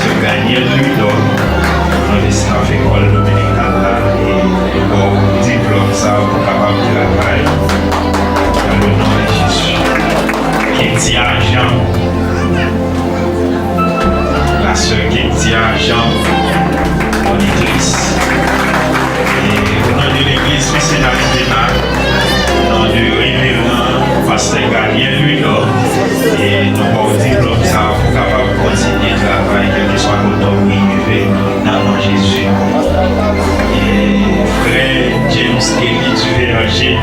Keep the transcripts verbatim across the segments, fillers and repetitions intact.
Daniel Louidor, nan staff ekòl dominikal la, e nou ba w diplòm sa pou w kapab travay dans le nom de Jésus. Ketia Jean, la sœur Ketia Jean, monitrice. E o non de legliz Misye Nadivina, o non de reveran pastè Daniel Louidor, e nou ba w diplòm sa pou w kapab kontinye travay, kèlkeswa lotò w rive, nan non Jezi. E frè James Kelly Duverger,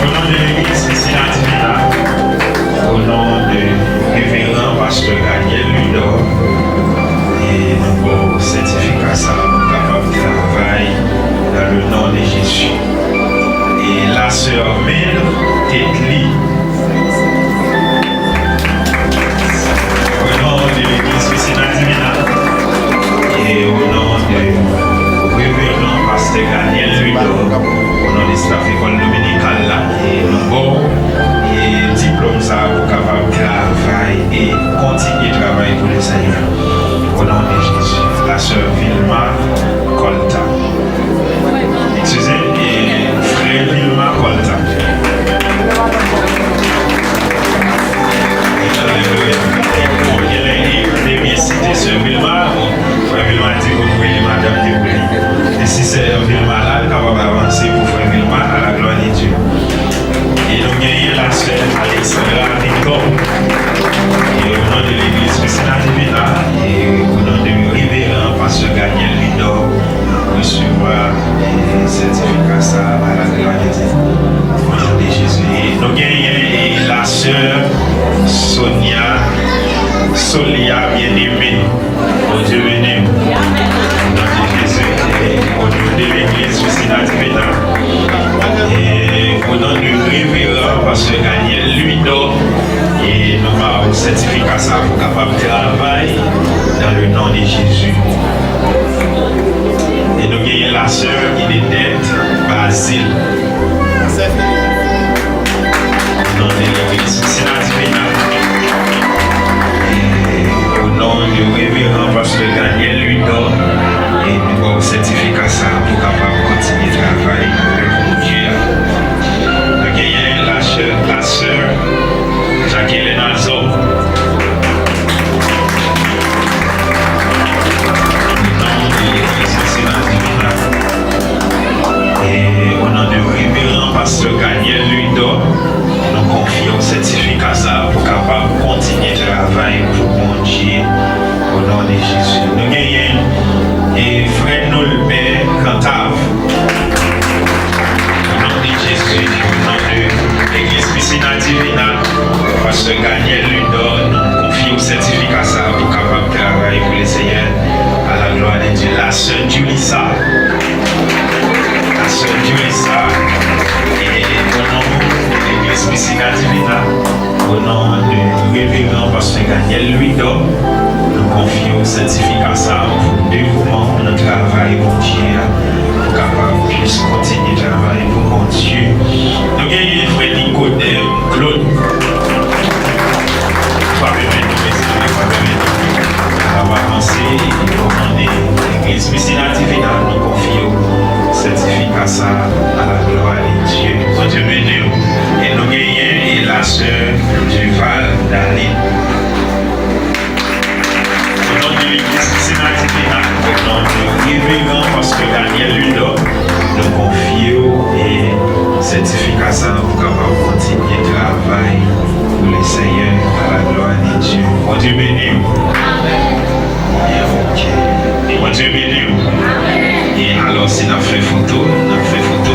o non de legliz Misye Nadivina, o non de reveran pastè Daniel Louidor, e nou ba w sètifika sa pou w kapab travay dans le nom de Jésus. E la sè Mel Tetli, o non de legliz Misye Nadivina, e o non de reveran pastè Daniel Louidor, o non de staff ekòl dominikal la, e nou ba w, e diplòm sa pou w kapab travay e kontinye travay pou Lesenyè. O non de Jezi. La sè Vilma Colta. Eskize, e frè Vilma Colta. Alelouya. Bon, genlè, e, te byen site sè Vilma. Bon, frè Vilma di pou nou rele madanm li pou li. E si sè Vilma la, l kapab avanse pou frè Vilma, à la gloire de Dieu. E nou genyen la sè Alexandra Victor. E o non de legliz Misye Nadivina, e o non de reveran pastè Daniel Louidor, resevwa, e, sètifika sa a, à la gloire de Dieu. O non de Jezi. E nou genyen, e, la sè Sonia, Solia Bien-Aimé. Bondye beni w. O non de Jezi, e, o non de legliz Misye Nadivina, e o non de reveran pastè Daniel Louidor, e nou ba w sètifika sa pou w kapab travay dans le nom de Jésus. E nou genyen la sè Inedette Bazile. O non de legliz Misye Nadivina, e o non de reveran pastè Daniel Louidor, e nou ba w sètifika sa pou w kapab kontinye travay nan œuvre Bondye a. Nou genyen la sè, la sè Jacqueline Azor. O non de legliz Misye Nadivina, e o non de reveran pastè Daniel Louidor, nou konfye w sètifika sa a pou w kapab kontinye travay pou Bondye, o non de Jezi. Nou genyen, e, frè Nolbert Cantave. O non de Jezi, o non de legliz Misye Nadivina, pastè Daniel Louidor, nou konfye w sètifika sa a pou w kapab travay pou Lesenyè, à la gloire de Dieu. La sè Julissa, la sè Julissa, e o non de legliz Misye Nadivina, o non de reveran pastè Daniel Louidor, nou konfye w sètifika sa a pou devouman w nan travay Bondye a, pou kapab plis kontinye travay pou Bondye. Nou genyen frè Nicodème Claude. Frape men nou, mezanmi, frape men nou. N ap avanse, e o non de legliz Misye Nadivina, nou konfye w sètifika sa a, à la gloire de Dieu. Bondye beni w. E nou genyen, e la sè Duval Darline. O non de legliz Misye Nadivina, o non de reveran pastè Daniel Louidor, nou konfye w, e, sètifika sa a pou w kapab kontinye travay pou Lesenyè, à la gloire de Dieu. Bondye beni w. E, ok. Bondye beni w. E alò, si n ap fè foto, n ap fè foto.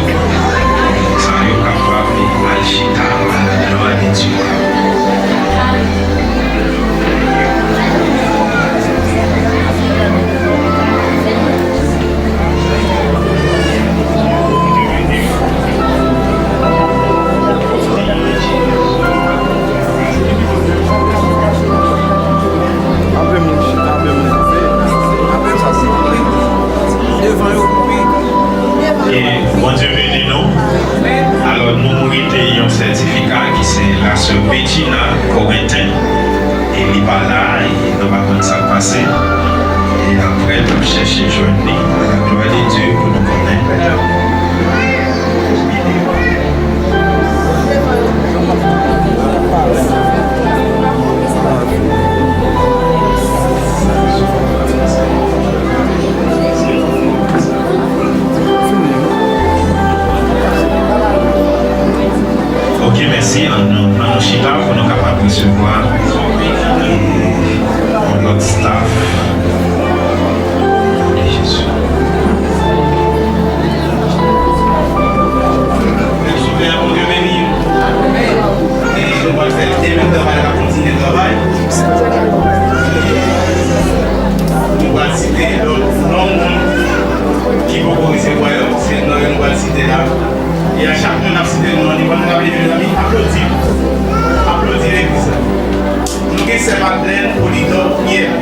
Sa yo kapab al chita, à la gloire de Dieu. Apre moun chita, apre moun kanpe, apre sa se... E Bondye beni nou. Regina Corentin, e li pa la, e nou pa konn sa k pase. E apre, n ap chèche jwenn li. A la glwa de Dye pou nou konnen. Ok, mèsi. An nou, an nou chita pou nou kapab resevwa, eh, yon lòt staff. Jezi. Sovè a, Bondye beni w. E nou pral fè demen travay la, kontinye travay. Nou pral site lòt non moun ki poko resevwa yo, se non yo nou pral site la. E a chak moun n ap site non an, li pa nou ka leve, mezanmi, aplodi. Aplodi legliz la. Nou gen sè Madeleine Polidor Pierre.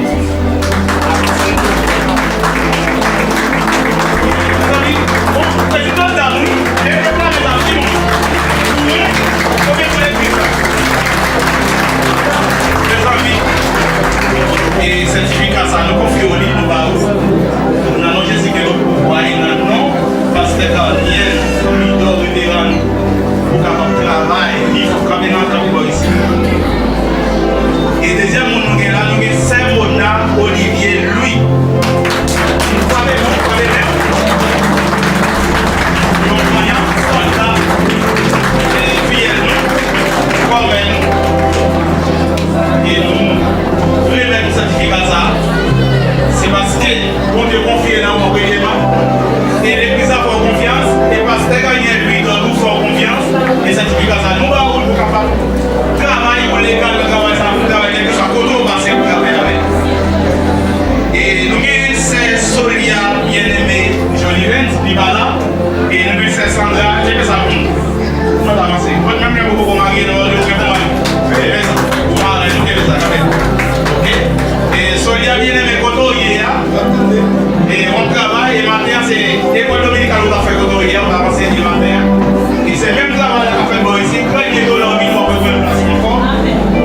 Mezanmi, bon, prezidant dam, wi. Leve la, mezanmi, timoun. Wi, konbyen pou legliz la? Mezanmi, e sètifika sa, nou konfye w li, nou ba ou. Nan non Jezi, ke nou pouvwa e nan non Pastè Daniel Polidor, reveran nou, pou kapab travay, li fò kanpe nan tan pou bò isi. E dezyèm moun nou gen la, nou gen Sè Mona Olivier Louis. Nou frape men, nou frape men. Yon vanyan sòlda, e fiyèl nou, kòrèy nou. E nou remèt nou sètifika sa a. Se paske Bondye konfye nan ou premyeman. E legliz la fè w konfyans. E pastè Daniel Louis Dodou fè w konfyans. E sètifika sa a, nou ba ou l pou kapab travay pou legal nan travay sa a, pou travay kèlkeswa kote w pase pou travay avèk. E nou gen sè Solia Bien-Aimé Jolivens, li pa la. E nou gen sè Sandra, kenbe sa pou nou. Mwen pa panse. Mwen menm, mwen poko marye, non, mwen gen pou mari. Kenbe sa. Ou marye, nou kenbe sa kanmenm. Ok? E Solia Bien-Aimé, kote w ye a? E w ap travay, e maten an, se lekòl dominikal ou t ap fè kote w ye a, ou t ap anseye maten an. E se menm travay la k ap fèt bò isi, premye dola w vin, w ap reprann plas ankò.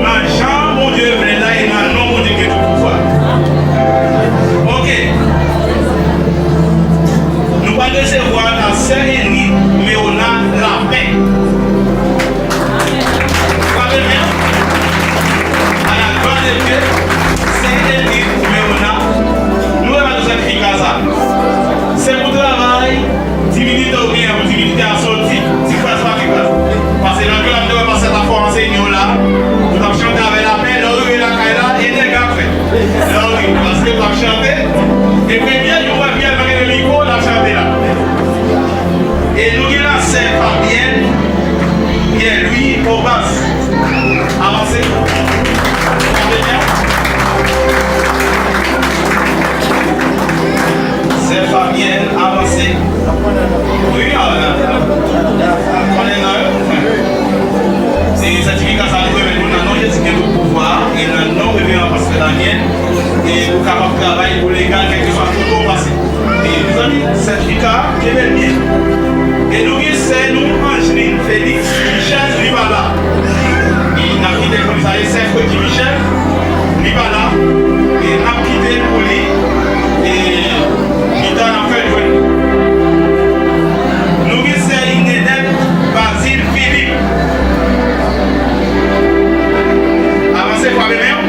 Nan jan Bondye vle la, e nan non Bondye ki gen tout pouvwa. Ok. Nou pral resevwa la sè Enid Meona Lapin. Frape men. A la glwa de Dye, sè Enid Meona, nou remèt ou sètifika sa. Se pou travay, timidite w genyen, pou timidite a soti, ti kras pa ti kras. Paske nan ke l ap te wè pastè t ap fè w anseye w la, ou t ap chante avè lapè, lè w rive lakay la, e nèg ap fè. Lè w rive, paske l ap chante, e premye jou w wè Pyè pa gen mikwo, l ap chante la. E nou gen la sè Fabienne Pierre Louis Obas. Avanse. Fabienne. Sè Fabienne, avanse. Wi, a, a, a. Konnen nan yo. E sètifika sa nou remèt nou nan non Jezi ki gen tout pouvwa a, e nan non Reveran Pastè Daniel, e ou kapab travay pou legal kèlkeswa kote w pase. E mezanmi, sètifika a, kenbe l byen. E nou gen sè nou, Angeline Félix Michel, li pa la. E n ap kite l pou li, sa e sè Fredi Michel, li pa la. E n ap kite l pou li. E pita n ap fè l jwenn. Nou gen sè Inedette Basile Philippe. Avanse, frape men w.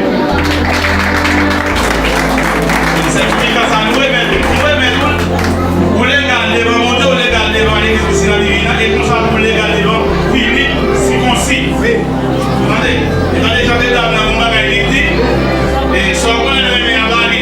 Sètifika sa, nou remèt ou, nou remèt ou. Ou legal devan Bondye, ou legal devan legliz Piscina Divina, e konsa pou legal devan Philippe Sikonsi. Tande, e tande jan de dam nan, yon bagay li di, e sa w konnen nou renmen a ba li.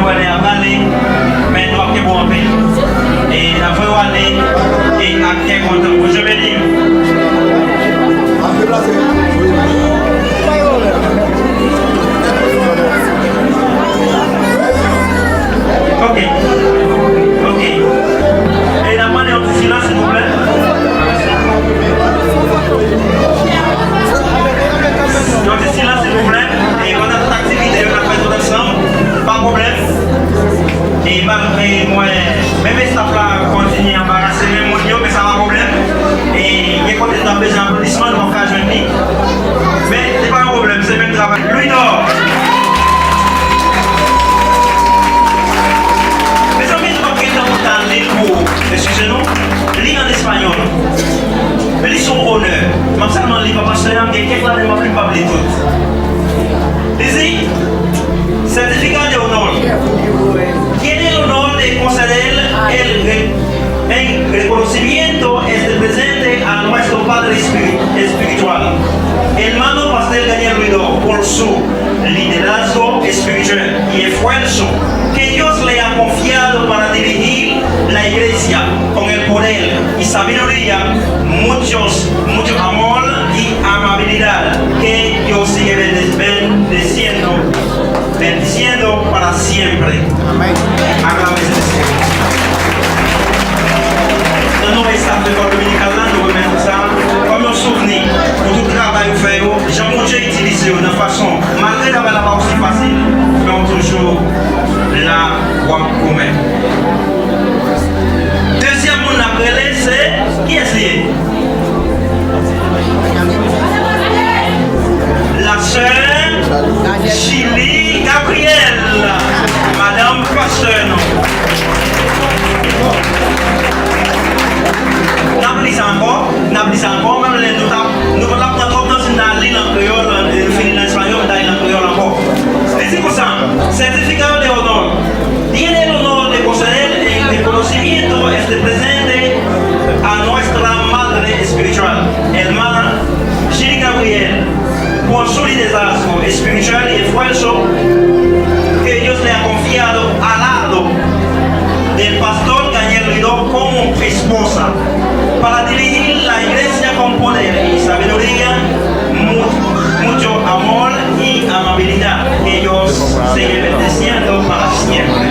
Wale a prale, men nou ap kenbe w anpil. E n ap voye w ale, e ak kè kontan. Bondye beni w. Ok. Ok. E n ap mande yon ti silans, silvouplè. Yon ti silans, silvouplè. E pandan tout aktivite yo, n ap fè tout ansanm. Pa pwoblèm. E malgre mwen, menm estaf la kontinye anbarase menm moun yo, men sa pa pwoblèm. E gen kote n ap bezwen aplodisman, nou p ap ka jwenn li. Men se pa yon pwoblèm, se menm travay. Louidor! Mezanmi, nou p ap gen tan pou n ta li l pou eskize nou. Li an espayòl. Men li se yon onè. M ap sèlman li, pa paske m gen kèk lane m ap li, m p ap li tout. Li di, certificado de honor. Tiene el honor de conceder el re-, en reconocimiento este presente a nuestro padre espiri-, espiritual, hermano Pastor Daniel Ruido, por su liderazgo espiritual y esfuerzo que Dios le ha confiado para dirigir la iglesia con el poder y sabiduría, muchos, mucho amor y amabilidad. Que Dios sigue bende-, bendeciendo, bendiciendo para siempre. Amèn. Aklame Senyè. Nan non estaf lekòl dominikal la, nou remèt ou sa kòm yon souvni pou tout travay ou fè yo, jan Bondye itilize w nan fason, malgre travay la pa osi fasil, men w toujou la, w ap goumen. Dezyèm moun n ap rele, se, kiyès li ye? La sè Chili Gabriel, madanm pastè nou. N ap li sa ankò. N ap li sa ankò, menm lè nou t ap, nou pa t ap pran twòp tan si n ta li l an kreyòl, e, fini l an espayòl, nou ta li l an kreyòl ankò. Li di konsa, certificado de honor. Tiene el honor de conceder el reconocimiento este presente a nuestra madre espiritual, hermana Chili Gabriel, por su liderazgo espiritual y esfuerzo que Dios le ha confiado al lado del pastor Daniel Ruido como esposa, para dirigir la iglesia con poder y sabiduría, mu-, mucho amor y amabilidad. Que Dios sigue bendeciendo para siempre.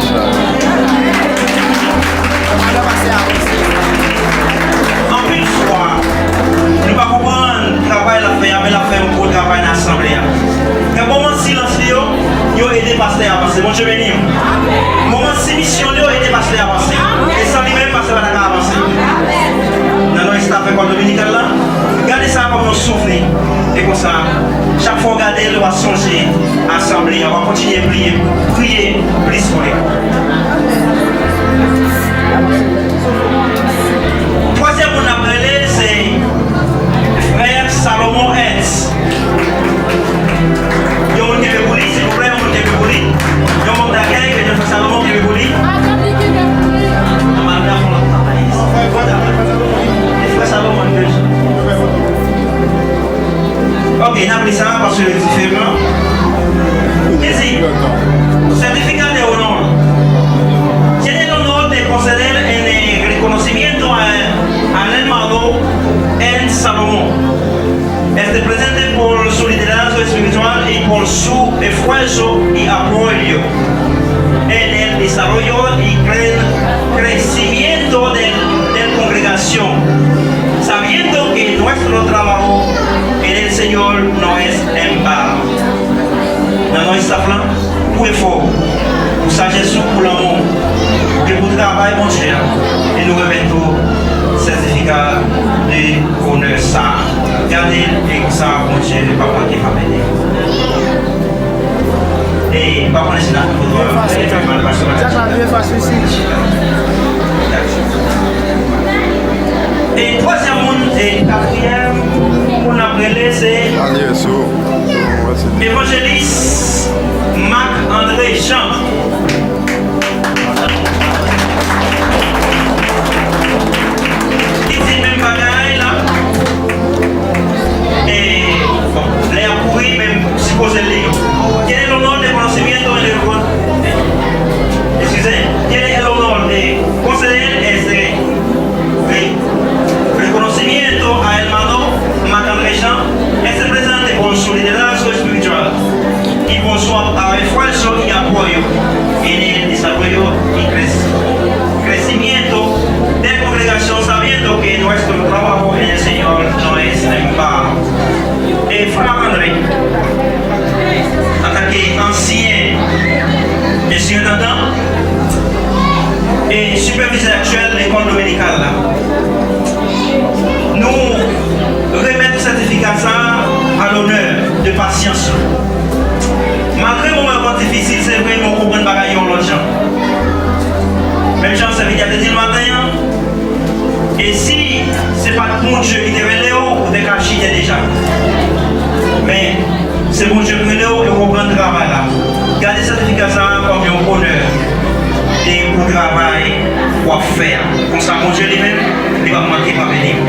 Anpil fwa, nou pa konprann travay l ap fè a, men l ap fè yon gwo travay nan asanble a. Nan moman silans li yo, yo ede pastè a avanse. Bondye beni w. Moman simisyon li yo ede pastè a avanse. E san li menm, pastè a pa ta ka avanse. Nan non estaf lekòl dominikal la, gade sa kòm yon souvni. E konsa, chak fwa w gade l, w a sonje asanble a, w a kontinye priye, priye plis vre. Twazyèm moun n ap rele, se frè Salomon Ernst. Yon moun kenbe pou li, silvouplè, yon moun kenbe pou li. Yon manm dakèy, ke frè Salomon kenbe pou li. Frè Salomon, frè Salomon. Ok, n ap li sa, paske diferan. Dice, certificado de honor. Tiene el honor de conceder el reconocimiento a, al hermano Ernst Salomón. Este presente por su liderazgo espiritual y por su esfuerzo y apoyo en el desarrollo y cre-, crecimiento del, del congregación, sabiendo que nuestro trabajo en el Señor no es en vano. Nan non estaf la, pou efò w, pou sajès ou, pou lanmou w, ke pou travay Bondye a, e nou remèt ou sètifika de onè sa a. Gade l, e konsa Bondye pa manke pa beni w. E pa konnen si n ap foto a, e mal pase. E twazyèm moun, e katriyèm moun n ap rele, se Evanjelis Marc André Jean. Li di menm bagay la. E, bon, lè y ap kouri, menm sipoze li yo. Tiene el honor de conocimiento en el, Sipèvizè aktyèl lekòl dominikal la. Nou remèt sètifika sa a a lonè de pasyans nou. Malgre moman yo difisil, se vre, men w konprann bagay yo yon lòt jan. Menm jan sèvitè a te di l maten an, e si se pa t Bondye ki te rele w, ou te ka chite deja. Men, se Bondye k rele w e w konprann travay la. Gade sètifika sa a kòm yon onè e pou travay w ap fè a. Konsa, Bondye li menm, li p ap manke pa beni w.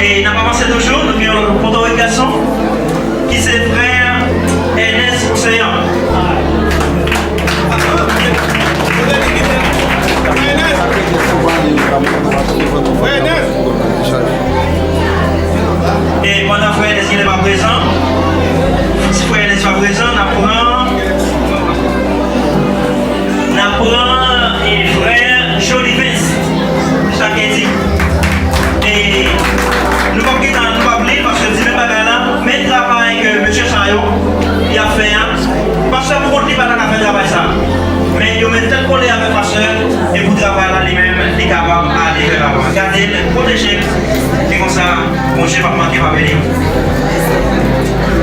E n ap avanse toujou, nou gen yon pòtowòt gason ki se frè Ernest Ocean. Frè Ernest! E pandan frè Ernest genlè pa prezan, si frè Ernest pa prezan, n ap pran, n ap pran, e, frè Jolivens Jacques Eddy. E nou p ap gentan, nou p ap li l paske l di menm bagay la, men travay ke mesye sa yo y ap fè a, pastè pou kont li pa ta ka fè travay sa. Men yo met tèt kole avèk pastè e pou travay la li menm li kapab ale vè lavan. Gade l, pwoteje l, e konsa Bondye p ap manke pa beni w.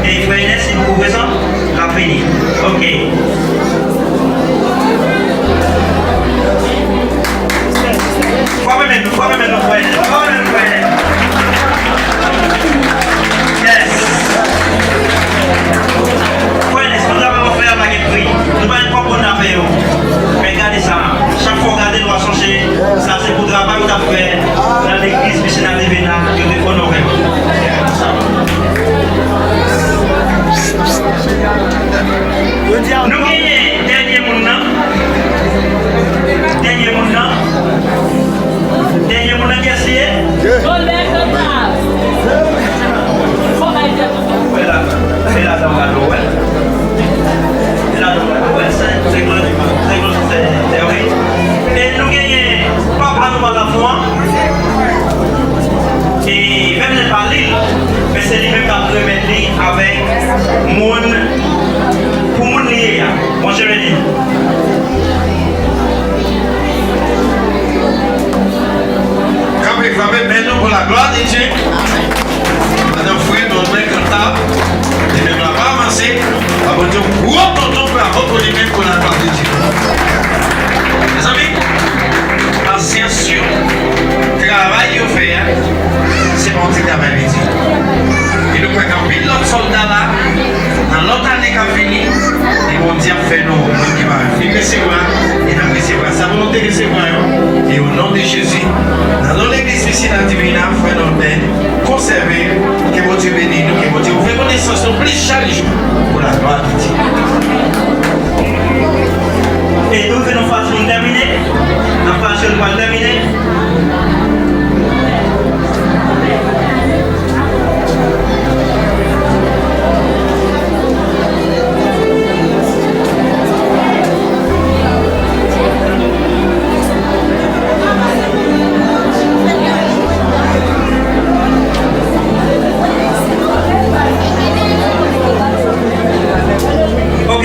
E frè Ernest, si nou pou prezan, l ap vini. Ok. Frape men nou, frape men nou, frè Ernest. Frape men nou, frè Ernest. Yes. Frè Ernest, tout travay w ap fè a pa gen pri. Nou pa gen kòb pou n ta peye w. Men gade sa. Chak fwa w gade l, w a sonje, sa se pou travay ou t ap fè nan legliz Piscina Divina, yo te onore w. Nou genyen dènye moun nan. Dènye moun nan. Dènye moun nan, kiyès li ye? Wè la, e la dan w gade w wè. E la dan w gade w wè, se, se glòri, se glòri, se, se, wi. E nou genyen papa nou pa lafwa. E menm lè pa li l, men se li menm k ap remèt li avèk moun, pou moun li ye a. Bondye beni. Kanpe, frape men nou pou la glwa de Dye. Pandan frè nou nan kantab, li menm la pa avanse, pa Bondye yon gwo tonton bravo pou li menm pou la glwa de Dye. Mezanmi, pasyans yo, travay yo fè a, se pa yon ti travay piti. E nou kwè gen anpil lòt sòlda la, nan lòt ane k ap vini, e Bondye ap fè nou moun ki pa fin resevwa, e n ap resevwa sa nou te resevwa yo. E o non de Jezi, nan non legliz Piscina Divina, frè Norbert, konsève, ke Bondye beni nou, ke Bondye ouvri konesans nou plis chak jou, pou la glwa de Dye. E nou fè nou faz pou n tèmine, nan faz ke nou pral tèmine. Ok.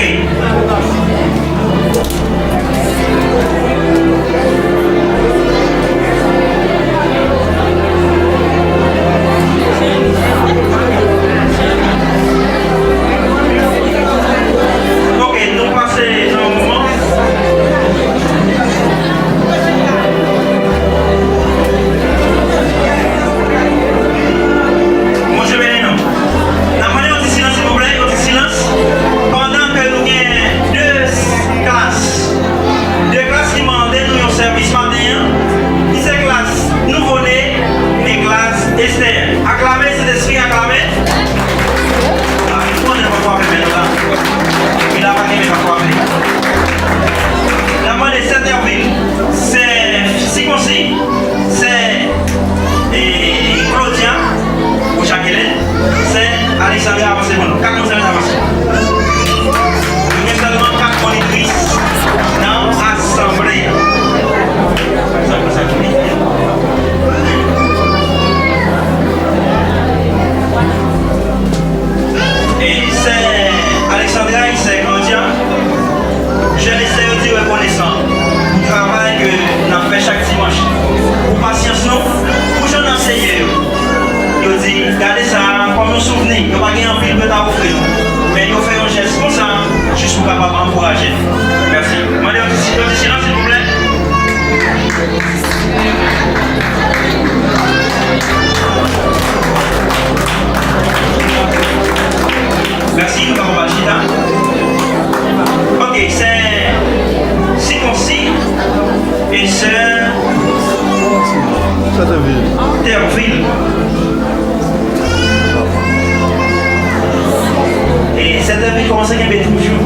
Kòmanse kenbe toujou.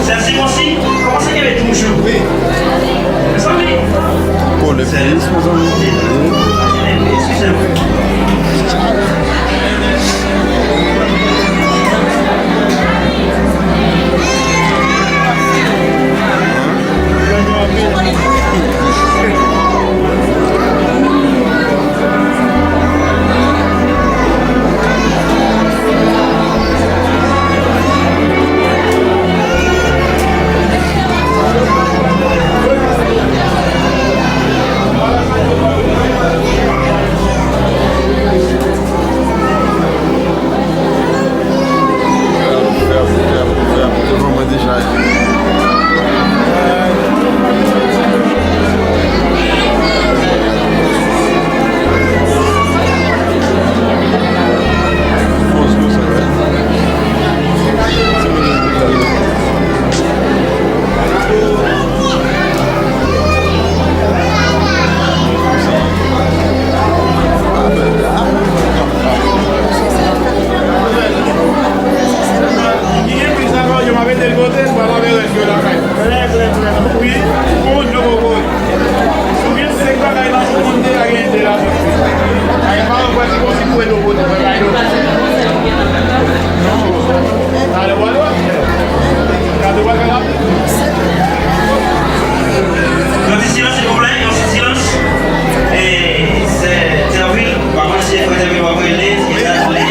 Sèl sikonsi, kòmanse kenbe toujou. Mezanmi. Kolektif, mezanmi. Eskize m. Ki gen plis akò, yo m ap mete l kote, m pral lave rès yo lakay. Wi, pou moun yo poko. Si w gen senk bagay nan yon moun, deja gen de ladan. Ay, pa wè si konsi pou ede w kote bagay yo. Ale, wale. Gade, wale, gade. Yon ti silans, silvouplè, yon ti silans. E, sè Tèvil, pa konn si e frè Tèvil w ap rele, si e sa l vle.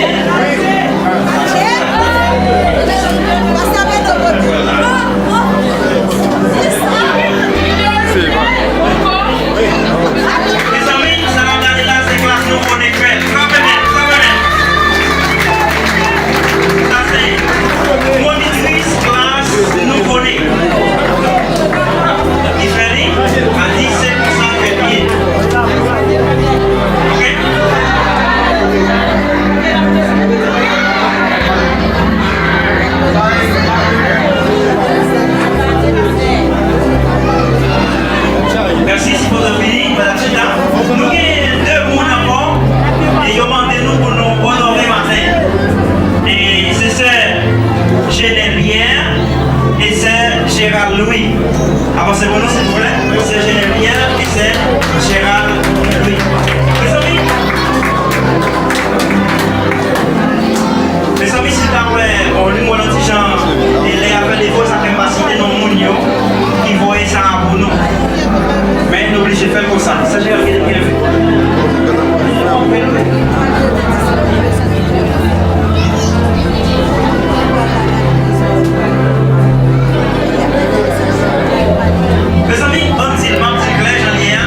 Mezanmi, sa n ap gade la, se klas nouvo ne. Frape men, frape men. Sa se monitris klas nouvo ne. Li fè li a disèt san fevriye. Ok? Mèsi, sipoze fini, madam Chita. Nou gen de moun ankò, e yo mande nou pou nou onore maten. E se sè Jenel Pierre e sè Gérald Louis. Avanse pou nou, silvouplè. Sè Jenel Pierre e sè Gérald Louis. Mezanmi, mezanmi, si w ta wè, bon, li mwen yon ti jan, e lè y ap fè defo, sa fè m pa site non moun yo ki voye sa a pou nou. Men nou oblije fè l konsa. Sa se yon kite byen fè. Mezanmi, ban m di l, ban m di l klè jan l ye a.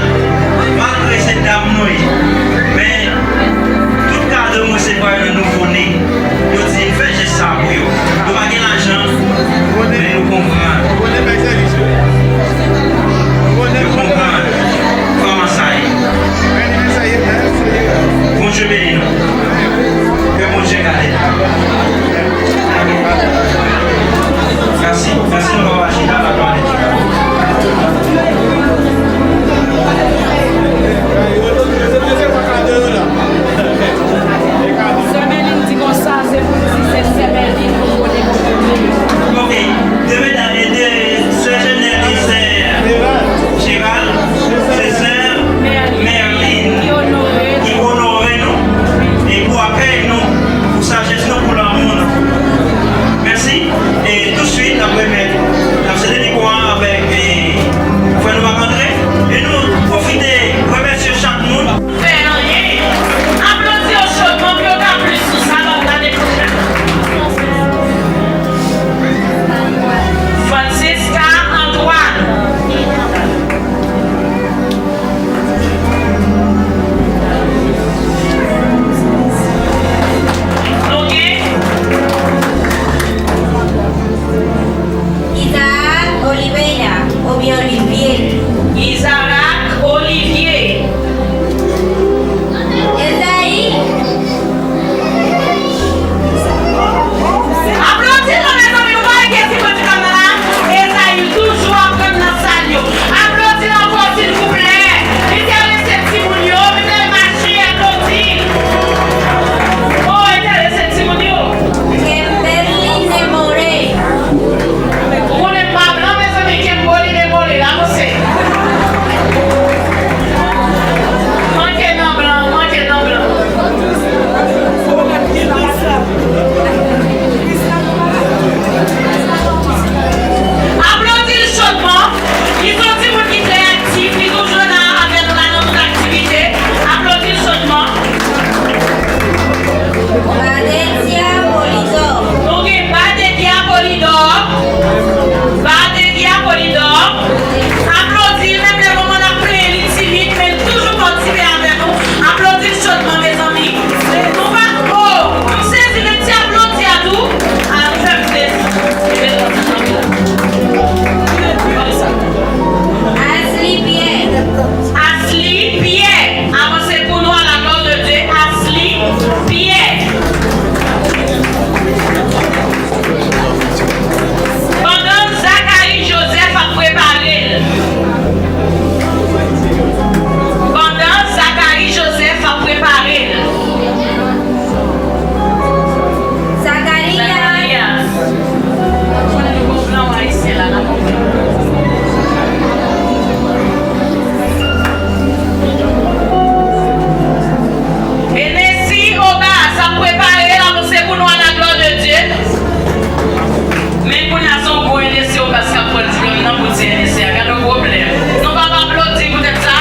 Nan bout se N S C a, gade yon pwoblèm. Nou p ap aplodi poutèt sa?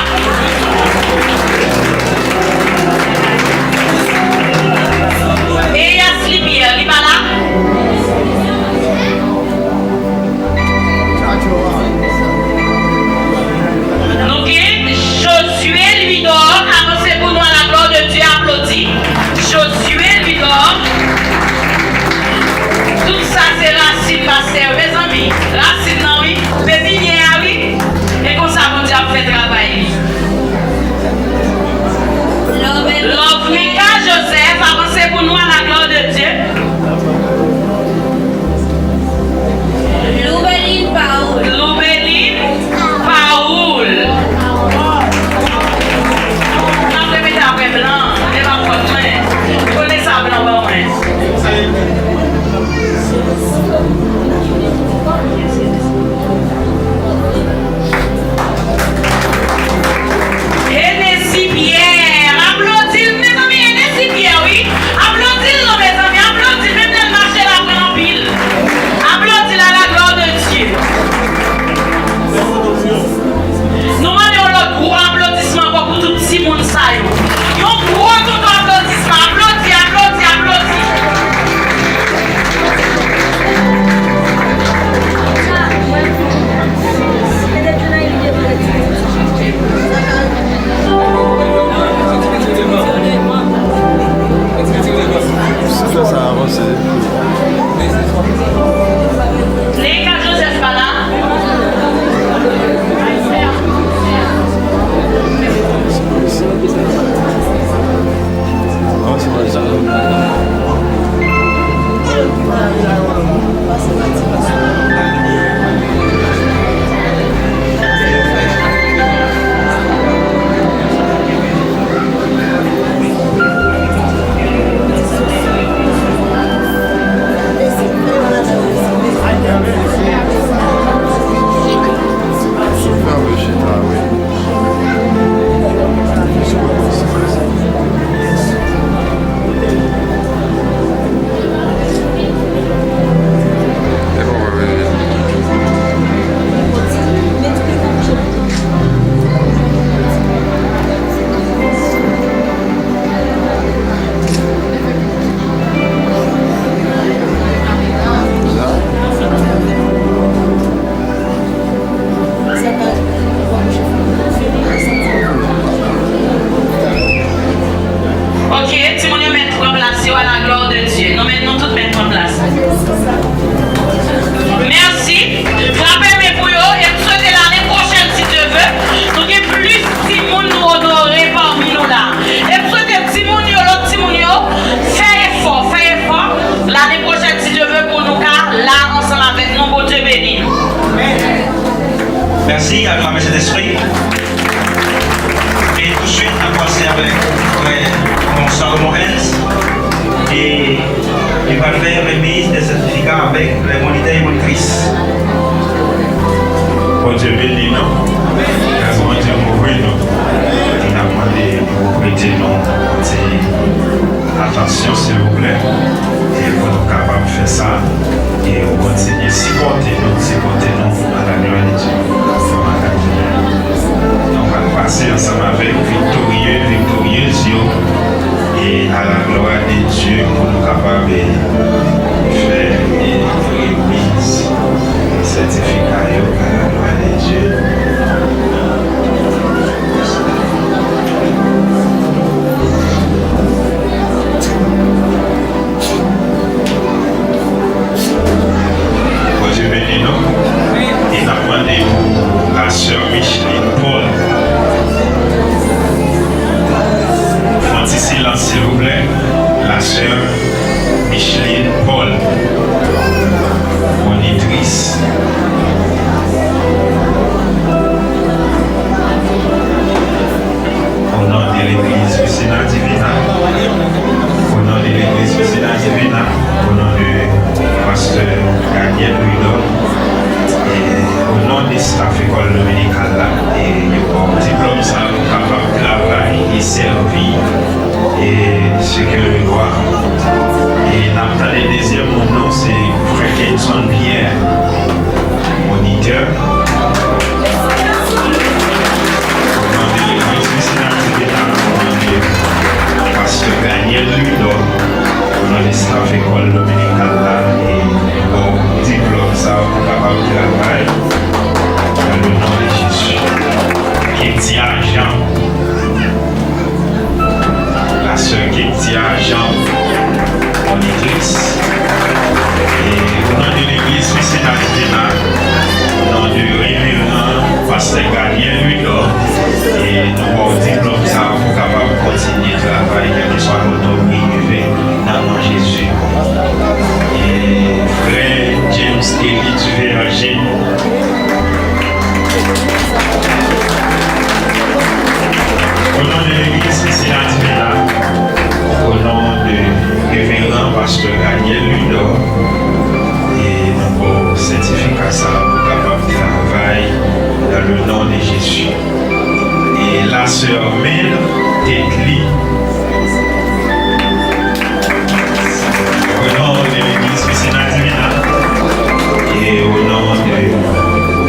Eyas Lipyè, li pa la? Nou gen Josué Louidor, avanse pou nou, à la gloire de Dieu, aplodi. Josué Louidor. Tout sa se rasin pastè yo, mezanmi. Rasin nan, wi. Pepinyè a, wi. E konsa Bondye ap fè travay li. Lovemika Joseph, avanse pou nou, à la gloire de Dieu. Loubeline Paoul. Loubeline Paoul. M ap repete apre blan, e pa fòt mwen. Konnen sa blan ban mwen. Enesy Pierre, aplodi l, mezanmi, Enesy Pierre, wi. Aplodi l non, mezanmi, aplodi l, menm lè l mache, l aprann anpil. Aplodi l à la gloire de Dieu. Nou mande yon lòt gwo aplodisman ankò pou tout timoun sa yo. Yon gwo tonton aplodisman. Aplodi, aplodi, aplodi. Sa fè sa avanse. Neika Joseph pa la. Ok, timoun yo mèt pran plas yo à la gloire de Dieu. Nou mèt, nou tout mèt pran plas. Mèsi. Frape men pou yo. E m swete lane pwochèn, si Dye vle, nou gen plis timoun nou onore pami nou la. E m swete timoun yo, lòt timoun yo, fè efò, fè efò. Lane pwochèn, si Dye vle, pou nou ka la ansanm avèk nou. Bondye beni nou. Mèsi, aklame Sentespri. E touswit, n ap pase avèk frè Salomon Hens. E li pral fè remiz de sètifika avèk lè monitè e monitris. Bondye beni nou. Gras Bondye kouvri nou. E n ap mande pou w prete nou yon ti atansyon, silvouplè. E pou nou kapab fè sa, e w kontinye sipòte nou, sipòte nou, à la gloire de Dieu. Ansanm ak Dye. Nou pral pase ansanm avèk viktorye, viktoryez yo, e à la gloire de Dieu, pou nou kapab, e, fè, e, remiz sètifika yo, à la gloire de Dieu. Bondye beni nou. E n ap mande pou la sè Micheline Paul. Fè yon ti silans, silvouplè. La sè Micheline Paul, monitris. Au nom de l'église Piscina Divina. Au nom de l'église Piscina Divina. Au nom de pasteur Daniel Louidor. E au nom de staff école dominicale la. E yo ba w diplòm sa pou w kapab travay e sèvi e ce que le roi. E n ap tande dezyèm moun nou, se frè Kenson Pierre, monitè. Ajenou. Au nom de l'église Piscina Divina, au nom de révérend pasteur Daniel Ludor, e nou ba w sètifika sa a pou w kapab travay dans le nom de Jésus. E la sè Mel Tetli. Au nom de l'église Piscina Divina et au nom de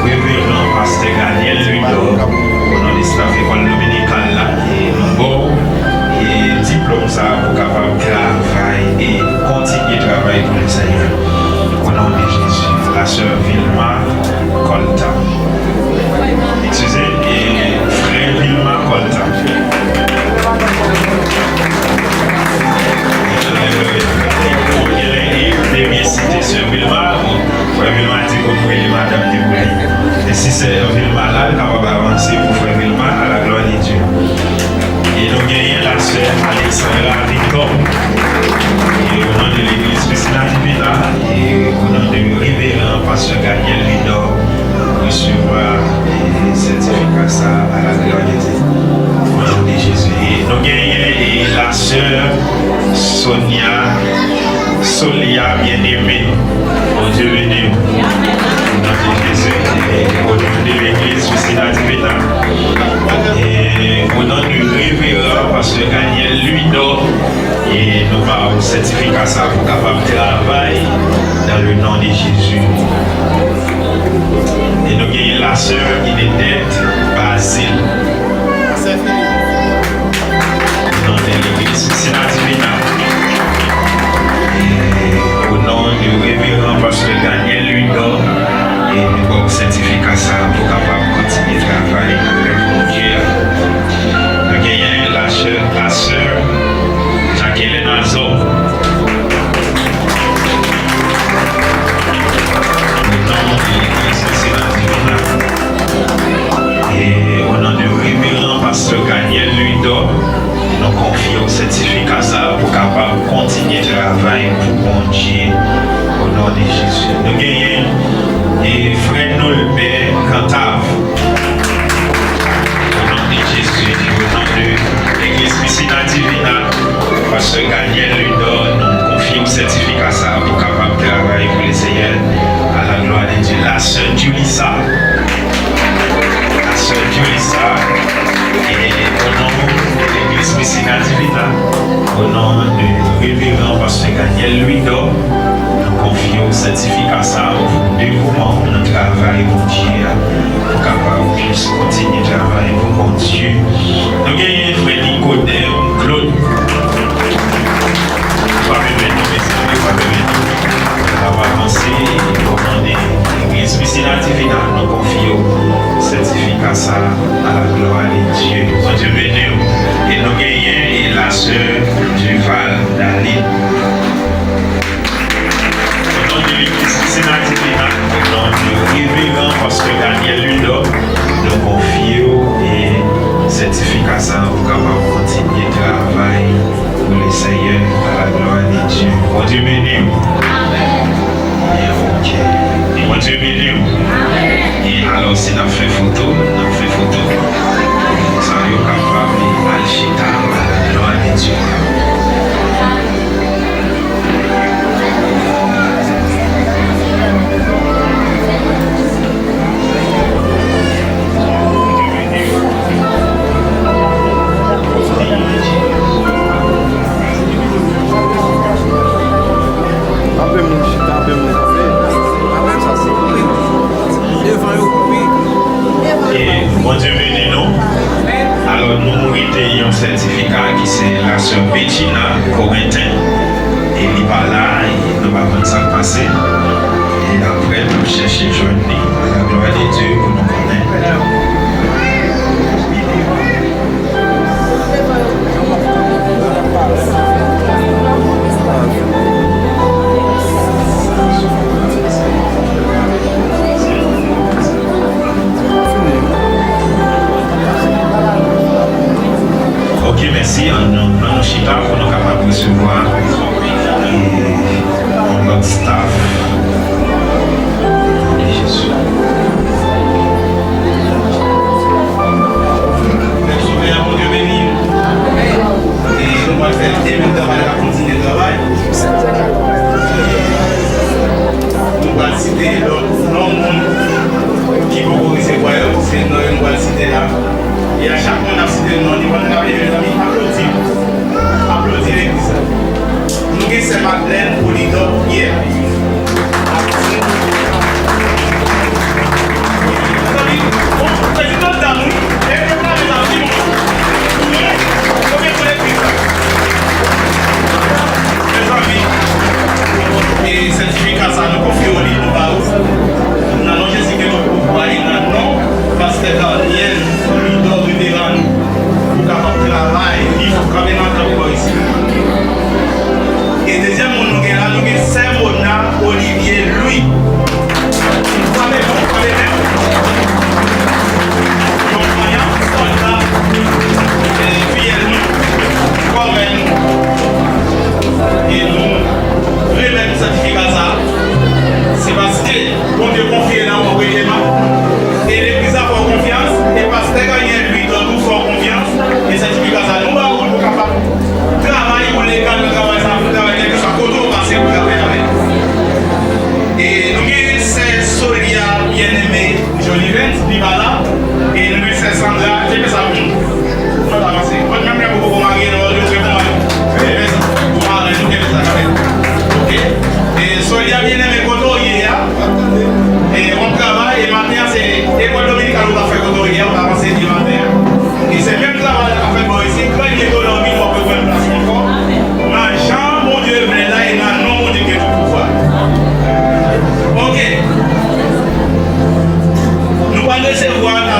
révérend pasteur Daniel Ludor, au nom de staff école dominicale la, e nou ba w e diplòm sa a pou w kapab travay e kontinye travay pou Lesenyè. Au nom de Jésus. La sè Vilma Colta. Eskize, e frè Vilma Colta. Ou genlè, e, te byen site sè Vilma, bon, frè Vilma di konn rele madanm li pou li. E si sè Vilma la, l kapab avanse pou frè Vilma, à la gloire de Dieu. E nou genyen la sè Alexandra Victor. E au nom de l'église Piscina Divina, e au nom de révérend pasteur Daniel Ludor, resevwa, e, sètifika sa a, à la gloire de Dieu. Au nom de Jésus. E nou genyen, e, la sè Sonia Solia Bien-Aimé. Bondye beni w. Au nom de Jésus. E au nom de l'église Piscina Divina. E au nom de révérend pasteur Daniel Ludor. E nou ba w sètifika sa a pou w kapab travay dans le nom de Jésus. E nou genyen la sè Inedette Basile. Nan legliz Piscina Divina. E o non de reveran pastè Daniel Ludor, e nou ba w sètifika sa a pou w kapab kontinye travay avèk Bondye a. Nou genyen la sè, la sè Jacqueline Azor. O non de legliz Piscina Divina. E o non de reveran pastè Daniel Ludor, nou konfye w sètifika sa a pou w kapab kontinye travay pou Bondye. O non de Jezi. Nou genyen, e, frè Nolbè Cantave. O non de Jezi, o non de legliz Piscina Divina, pastè Daniel Ludor, nou konfye w sètifika sa a pou w kapab travay pou Lesenyè, à la gloire de Dieu. La sè Julissa, la sè Julissa, e o non de legliz Piscina Divina, o non de reveran pastè Daniel Ludor, nou konfye w sètifika sa a pou devouman w nan travay Bondye a, pou w kapab plis kontinye travay pou Bondye. Nou genyen frè Nicodème Claude. Pa pèmèt nou, mezanmi, pa pèmèt nou. N ap avanse, e o non de legliz Piscina Divina, nou konfye w sètifika sa a, à la gloire de Dieu. Bondye beni w. E nou genyen, e la sè Duval Daline. O non de legliz Piscina Divina, o non de reveran pastè Daniel Ludor, nou konfye w, e sètifika sa a pou w kapab kontinye travay pou Lesenyè, à la gloire de Dieu. Bondye beni w. Amèn. Byen, ok. Bondye beni w. Amèn. E alò, si n ap fè foto, n ap fè foto. Sa yo kapab al chita, à la gloire de Dieu. Anpil moun chita, anpil moun kanpe. Devan yo koupe. E Bondye beni nou. Alò, nou rete yon sètifika ki se la sè Betchina Corentin. E li pa la, e nou pa konn sa k pase. E apre, n ap chèche jwenn li. À la gloire de Dieu, pou nou konnen. Ok, mèsi. Ann nou, ann nou chita pou nou kapab resevwa, e, yon lòt staff.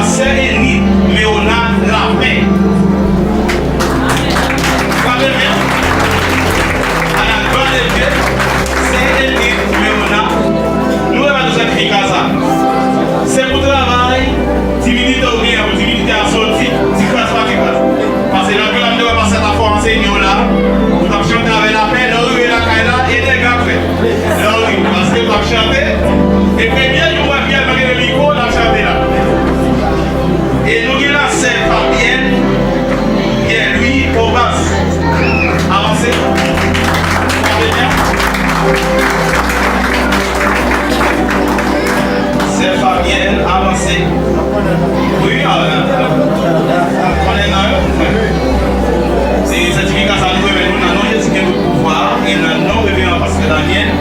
Sè Enid Meona Lapè. Frape men. À la gloire de Dieu, Sè Enid Meona. Nou remèt ou sètifika sa. Se pou travay, timidite ou gen, pou timidite a soti, ti kras pa ti kras. Paske lòt jou la, m te wè pastè ta fè yon ansèyman la, ou t ap chante avè lapè, lè w rive lakay la, e dega k fèt. Lè w rive, paske w t ap chante, e premye jou w wè Pyè pa gen mikwo, l ap chante la. E nou gen la sè Fabyèn Pyè Lwi Obas. Avanse. Fabyèn. Sè Fabyèn, avanse. Wi, a, konnen nan yo. Se sètifika sa nou remèt nou nan non Jezi gen tout pouvwa a, e nan non Reveran Pastè Daniel,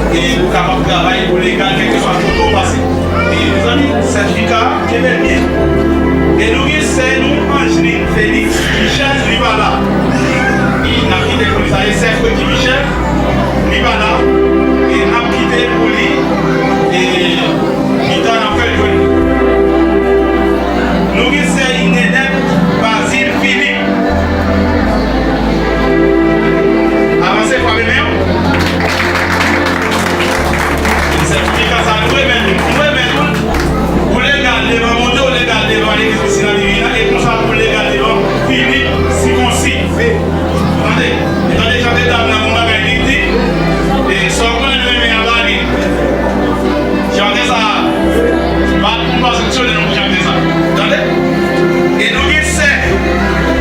e pou kapab travay pou legal kèlkeswa kote w pase. E mezanmi, sètifika a, kenbe l byen. E nou gen sè nou, Angeline Félix Michel, li pa la. E n ap kite pou li, sa e sè Fredi Michel, li pa la. E n ap kite pou li, e pita n ap fè l jwenn. Nou gen sè Inenèt Bazil Philippe. Avanse, frape men w. Sètifika sa, nou remèt ou, nou remèt ou l. Ou legal devan Bondye, ou legal devan Legliz Pisina Divina, e konsa pou legal devan Philippe Sikonsi. Tande, tande chante dam nan, yon bagay li di, e sa w konnen nou renmen anba li. Chante sa, pa, m pa sanksyone nou pou chante sa. Tande? E nou gen sè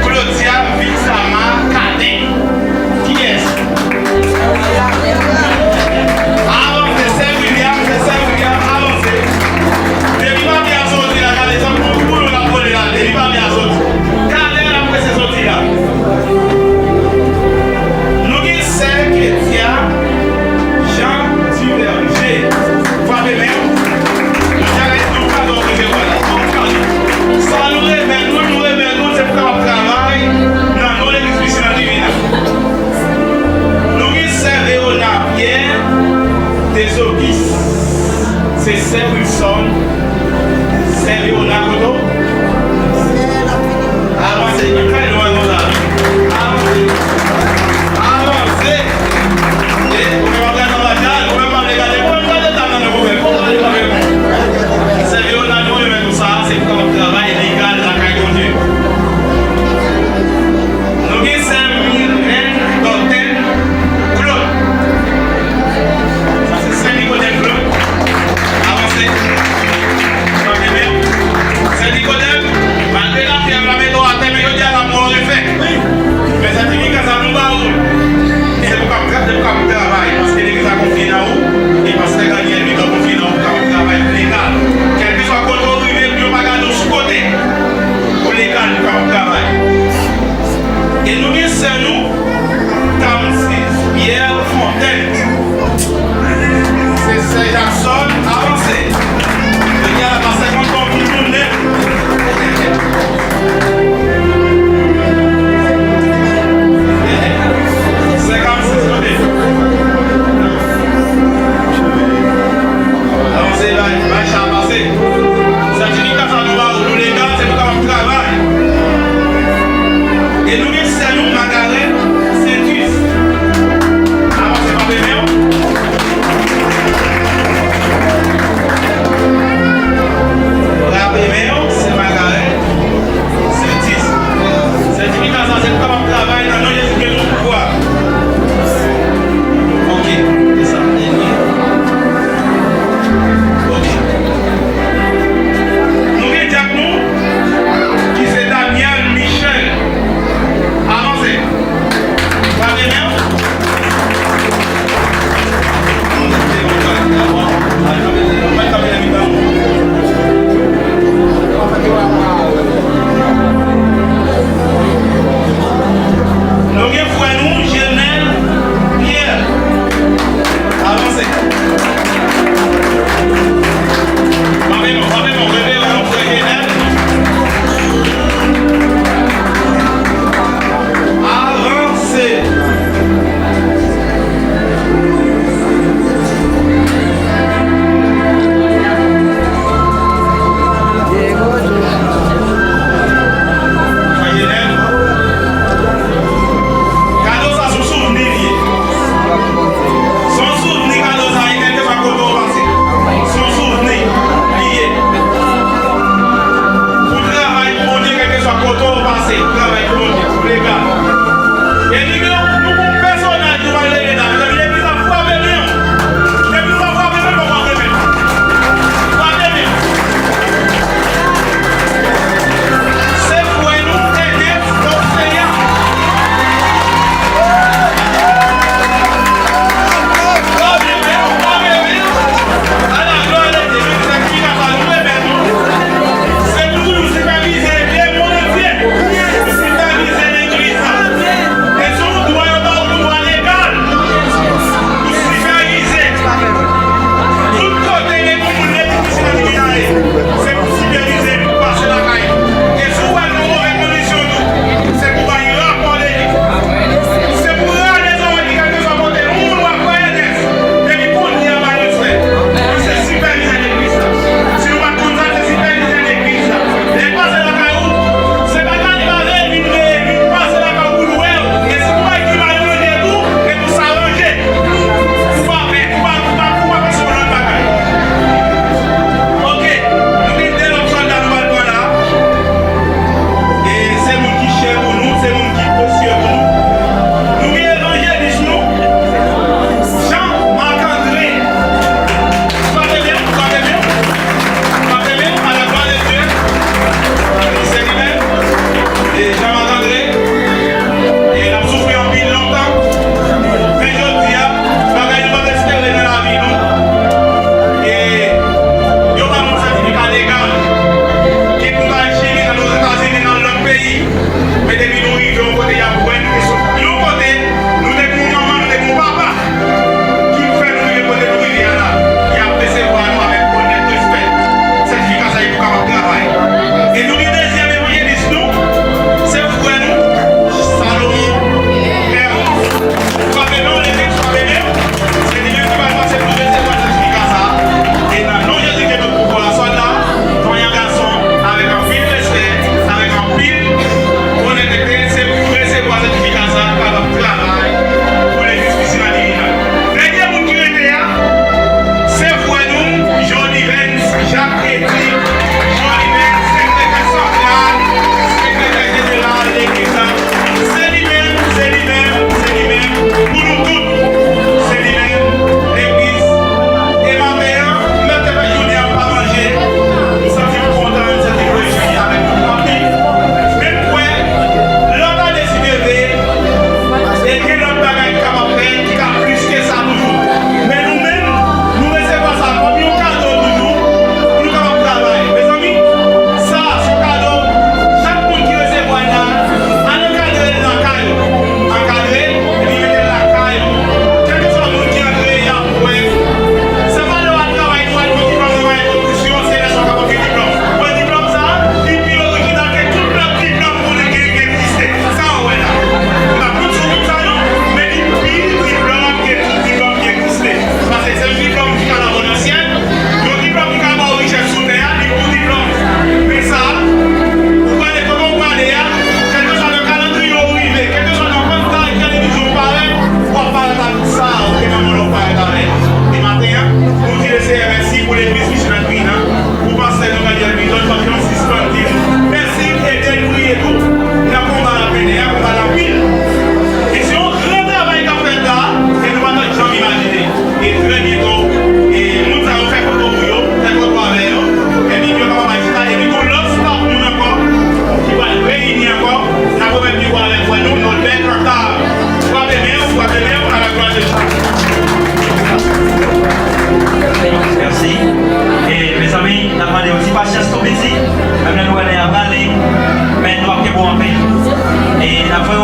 Claudia Vixama Cadet. Kiyès? Avanse, sè William, sè William, avanse. Depi papye a soti la, gade, se pou, pou nou l ap vole la, depi papye a soti. Talè l ap prese soti la. Nou gen sè Ketia Jean Duverger. Frape men w. Sa nou remèt nou, nou remèt nou, se pou kapab travay nan non Legliz Pisina Divina. Nou gen sè Veona Pierre Desogis. Se sè Wilson. Sè Veona kote w? Avanse, ki fè lwen konsa. Avanse. Avanse. E, ou menm ap gade anba chal, ou menm ap gade, ou menm gade dam nan, ou menm, ou menm, ou menm. Sè Veona, nou remèt ou sa, se pou kapab travay legal lakay Bondye. Nou gen sè Mireille Dòtèn Claude. Sa se sè Nicodème Claude. Avanse. Frape men w. Sè Nicodème, malgre lapyè yo la mete w atè, men jodi a la mò refè. Men sètifika sa nou ba ou. Se pou k ap, se pou k ap travay, paske legliz la konfye nan ou, e pastè Daniel Victor konfye nan ou pou k ap travay.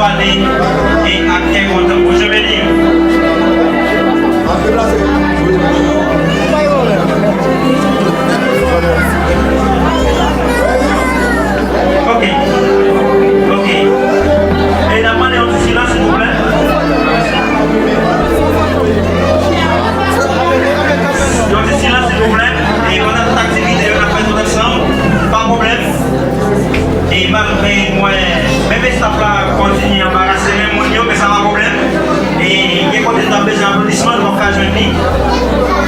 Pale e ak kè kontan. Bondye beni w. Ok. Ok. E n ap mande yon ti silans, silvouplè. Yon ti silans, silvouplè. E pandan tout aktivite yo, n ap fè tout ansanm. Pa pwoblèm. E malgre mwen, menm estaf la kontinye anbarase menm moun yo, men sa pa pwoblèm. E gen kote nou ap bezwen aplodisman, nou p ap ka jwenn li.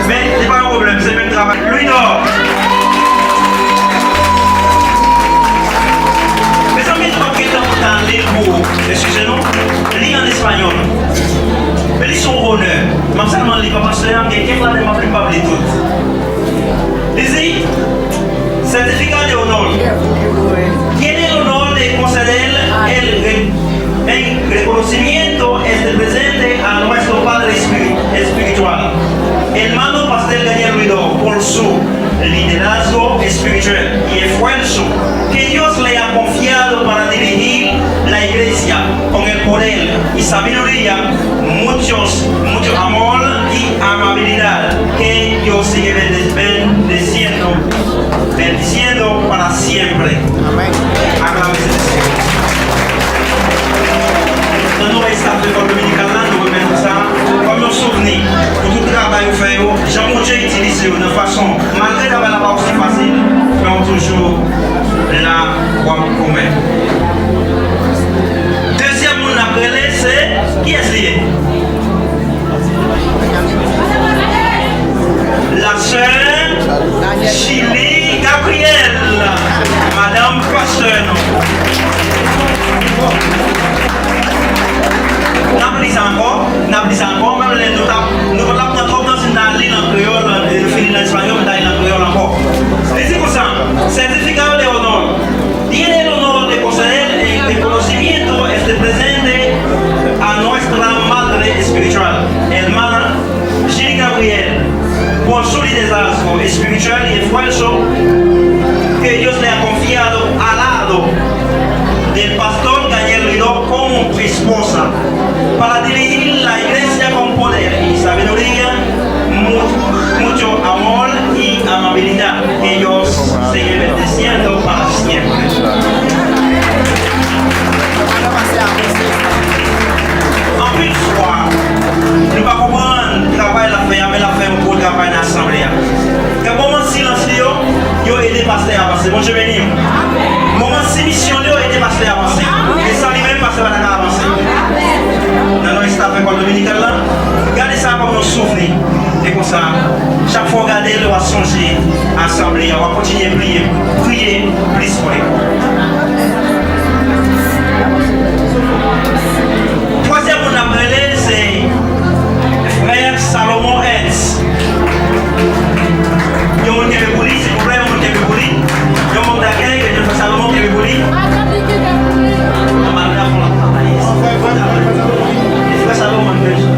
Men, li pa yon pwoblèm, se menm travay. Louis Dor! Mezanmi, nou p ap gen tan pou n ta li l pou, eskize nou, li an espayòl. Men li se yon onè. M ap sèlman li, pa paske m gen kèk ladan m ap li, m p ap li tout. Li di, certificado de honor. Tiene el honor de conceder el, re- en reconocimiento este presente a nuestro padre espiri- espiritual, hermano Pastor Daniel Ruido, por su liderazgo espiritual y esfuerzo que Dios le ha confiado para dirigir la iglesia con el poder y sabiduría, muchos, mucho amor y amabilidad. Que Dios sigue bendeciendo, bendiciendo para siempre. Amén. Aklame Senyè. Nan non estaf lekòl dominikal la, nou remèt ou sa kòm yon souvni pou tout travay ou fè yo, jan Bondye itilize yo nan fason, malgre travay la pa osi fasil, men ou toujou la, w ap goumen. Dezyèm moun n ap rele, se, kiyès li ye? La sè Chili Gabriel, madanm pastè nou. N ap li sa ankò, n ap li sa ankò, menm lè nou t ap, nou pa t ap pran twòp tan si n ta li l an kreyòl, e nou fini l an espayòl, nou ta li l an kreyòl ankò. Li di konsa, certificado de honor. Tiene el honor de conceder el reconocimiento este presente a nuestra madre espiritual, hermana Gilly Gabriel, por su liderazgo espiritual y esfuerzo que Dios le ha confiado al lado del pastor Daniel Ruido como esposa para dirigir la iglesia con poder y sabiduría, mu- mucho amor y amabilidad. Que Dios sigue bendiciendo para siempre. Anpil fwa, nou pa konprann travay l ap fè a, men l ap fè yon gwo travay nan asanble a. Kèk moman silans li yo, yo ede pastè a avanse. Bondye beni w. Moman simisyon li yo ede pastè a avanse. E san li menm, pastè pa ta ka avanse. Nan non estaf lekòl dominikal la, gade sa kòm yon souvni. E konsa, chak fwa w gade l, w ap sonje asanble a, w ap kontinye priye, priye plis pou li. Twazyèm moun n ap rele, se frè Salomon Ernst. Yon moun kenbe pou li, silvouplè, yon moun kenbe pou li. Yon manm dakèy, ke Frè Salomon kenbe pou li. Anba nou la fon la. Frè Salomon, menm jan.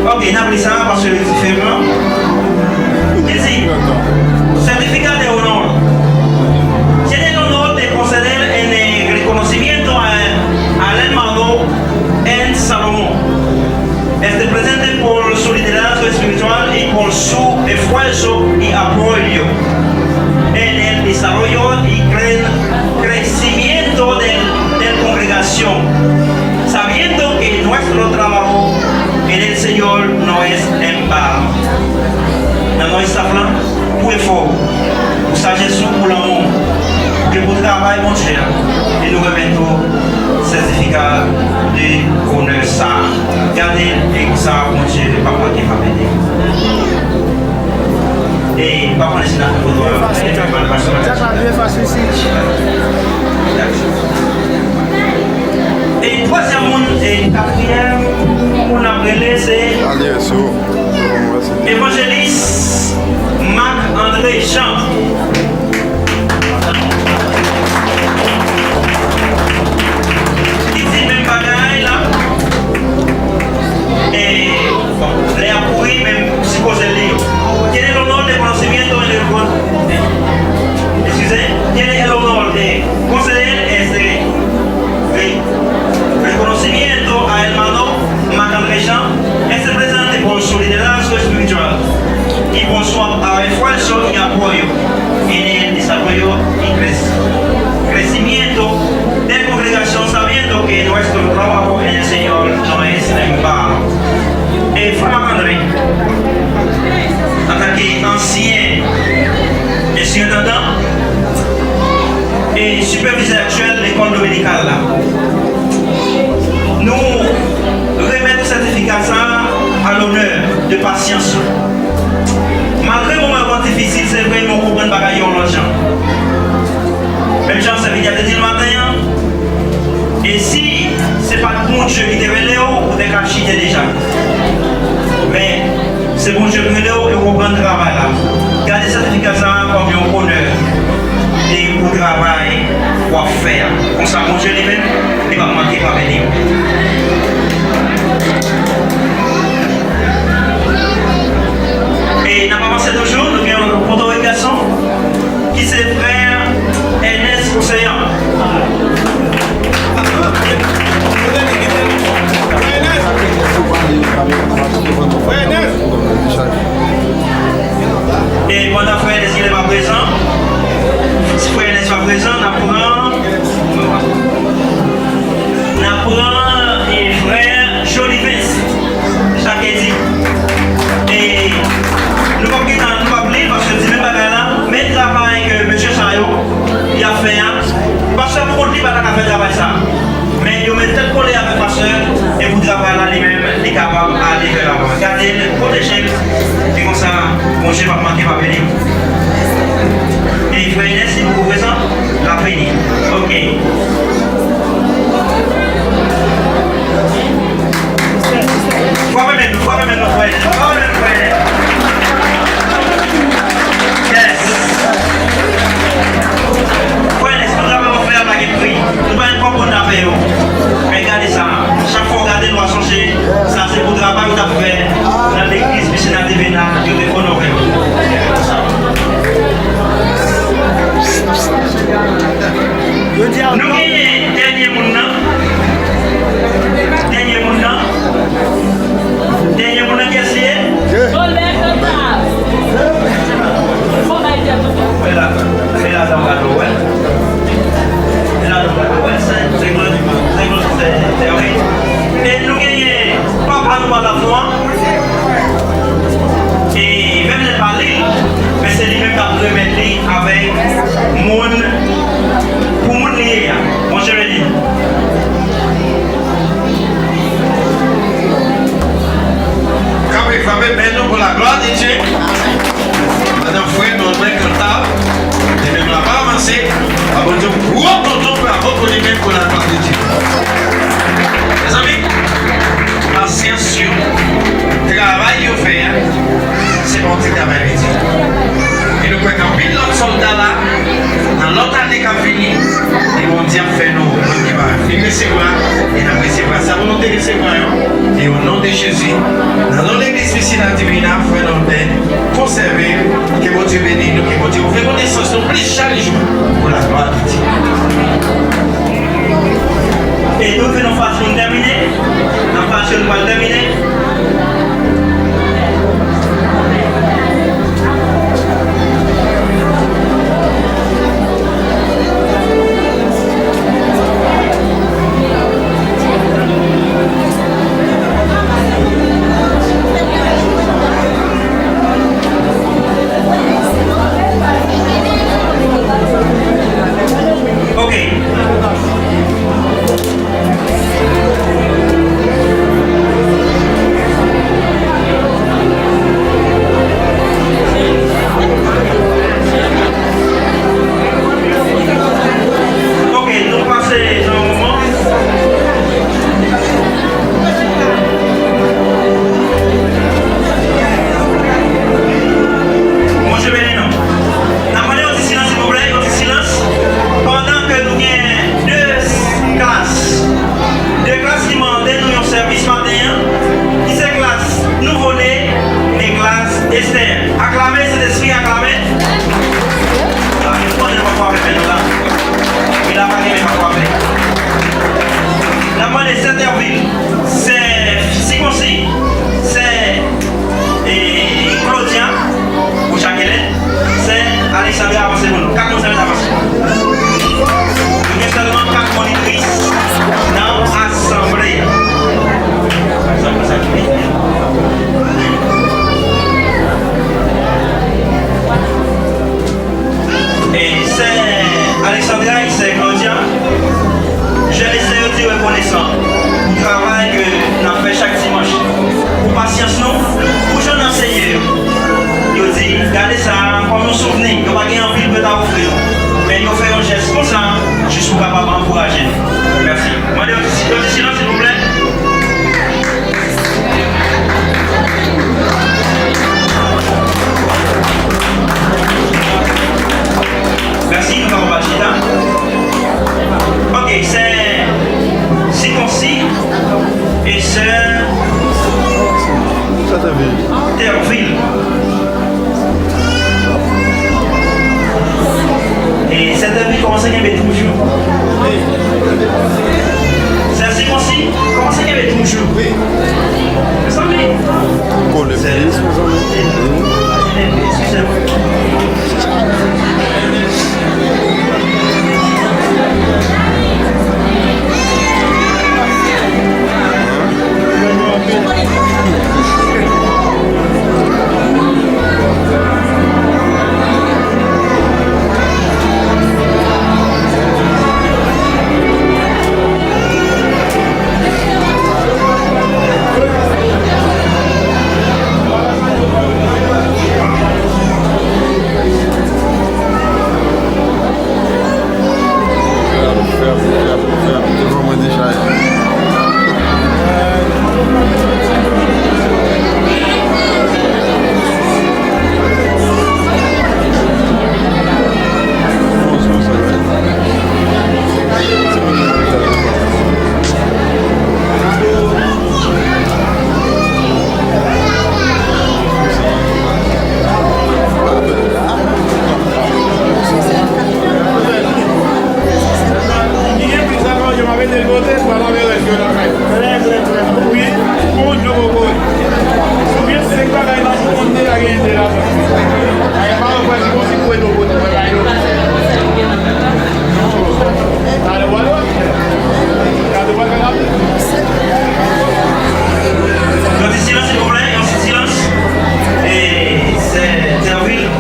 Ok, n ap li sa, paske li diferan. Li di, certificado de honor. Tiene el honor de conceder el reconocimiento a, al hermano N. Salomón. Este presente por su liderazgo espiritual y por su esfuerzo y apoyo en el desarrollo y cre- crecimiento del, del congregación, sabiendo que nuestro trabajo en el Señor no es en vano. Nan non estaf la, pou efò w, pou sajès ou, pou lanmou w, ke pou travay Bondye a, e nou remèt ou sètifika de onè sa a. Gade, e konsa Bondye pa manke pa beni. E pa konnen si n ap fè foto a, e fè mal, pa sou. E twazyèm moun, e katriyèm moun ap rele, se Evanjelis Marc André Jean. Li di menm bagay la. E, bon, lè y ap kouri, menm sipoze li yo. Tiene el honor de conocimiento en el, excuse, tiene el honor de conceder este Ao esfuerzo y apoyo en el desarrollo y cre- crecimiento de congregación, sabiendo que nuestro trabajo en el Señor no es en vano. E frè Marc-André, antanke ansyen ensidantan e sipèvizè aktyèl lekòl dominikal la, nou remèt sètifika sa a a lonè de pasyans ou. Malgre moman yo konn difisil, se vre, men w konprann bagay yo yon lòt jan. Menm jan sèvitè a te di l maten an, e si se pa t Bondye ki te rele w, ou te ka chite deja. Men, se Bondye ki rele w e w konprann travay la. Gade sètifika sa a kòm yon onè e pou travay w ap fè a. Konsa, Bondye li menm, li p ap manke pa beni w. E n ap avanse toujou, nou gen yon lòt pòtorèk gason, ki se frè Ernest Océan. Frè Ernest! E pandan frè Ernest genlè pa prezan, si frè Ernest pa prezan, n ap pran, n ap pran, e, frè Jolivens Jakedi. E nou p ap gentan, nou p ap li l paske l di menm bagay la, men travay ke mesye sa yo y ap fè a, pastè pou kont li pa ta ka fè travay sa. Men yo met tèt kole avèk pastè, e pou travay la li menm, li kapab ale vè lavan. Gade l, pwoteje l, e konsa, Bondye p ap manke pa beni w. E frè Ernest, si nou poko prezan, l ap vini. Ok. Frape men nou, frape men nou, frè Ernest, frape men nou, frè Ernest. Yes. Frè Ernest, tout travay w ap fè a pa gen pri. Nou pa gen kòb pou n ta peye w. Men gade sa, chak fwa w gade l, w a sonje, sa se pou travay ou t ap fè nan legliz Piscina Divina, yo te onore w. Nou genyen dènye moun nan. Dènye moun nan. Dènye moun nan, kiyès li ye? Jolbè Chantal. Fò bay tèt ou. Fè la, fè la, dan gado, wè. Fè la, dan gado, wè. Se, se, se, se, se, wi. E nou genyen papa nou pa la fwa. E menm lè l pa li l, men se li menm k ap remèt li avèk moun, pou moun li ye a. Bondye beni. Kanpe, frape men nou pou la glwa de Dye. Pandan frè nou antre kanta, li menm l ap avanse, a Bondye gwo tonton bravo pou li menm pou la glwa de Dye. Mezanmi, pasyans yo, travay yo fè a, se pa yon ti travay piti. E nou kwè gen anpil lòt sòlda la, nan lòt ane k ap vini, e Bondye ap fè nou moun ki pa fin resevwa, e n ap resevwa sa pou nou te resevwa yo. E o non de Jezi, nan non legliz Piscina Divina, frè Norbert,